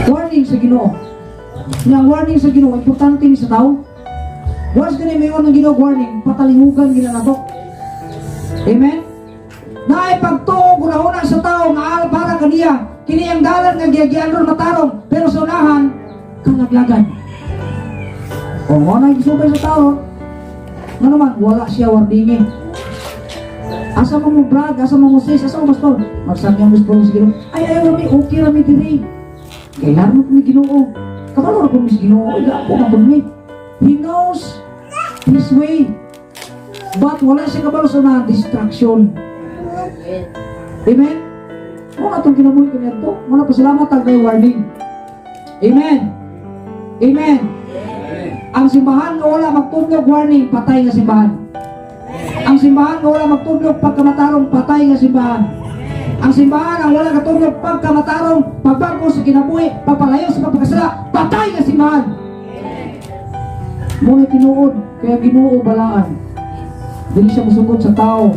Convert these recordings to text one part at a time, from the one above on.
Warning sa Ginoo. Nga ang warning sa Ginoo, importante ni sa tao. Once gani mayon ng Ginoo warning, patalihugan gina nato. Amen? Naay pagtuo gunahuna sa tao nga aral para kaniya. Kini ang dalan nga giagian ron matarong, pero sa unahan kalaglagan. O mo na gisubay sa tao. Nga naman, wala siya warningi. Asa mo mo brad, asa mo mo sis, asa mo pastor? Magsamyang gusto sa Ginoo. Ay, ay, rami, okay rami diri. Kailan mo kami Ginoo? Kabalo ra ko mi sa Ginoo, ay po man mi. He knows his way. But wala siya kabalo sa unahan, distraction. Amen? Mo na itong kinabuhi kaniadto. Mo na pasalamat tag kay warning. Amen. Amen. Ang simbahan nga wala magtudlog warning, patay nga simbahan. Ang simbahan nga wala magtudlog pagkamatarong, patay nga simbahan. Ang simbahan ang wala katudlog pagkamatarong, pagbago sa kinabuhi, pagpalayo sa pagpakasala, patay nga simbahan. Muna tinuod, kaya Ginoo balaan. Dili siya musugot sa tao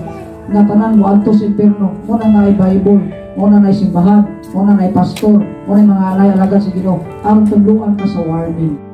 nga tanan mo adto sa impierno. Mo na naay Bible, mo na naay simbahan, mo na naay pastor, mo na mga alay alagad sa Ginoo. Aron tudloan ka sa warning.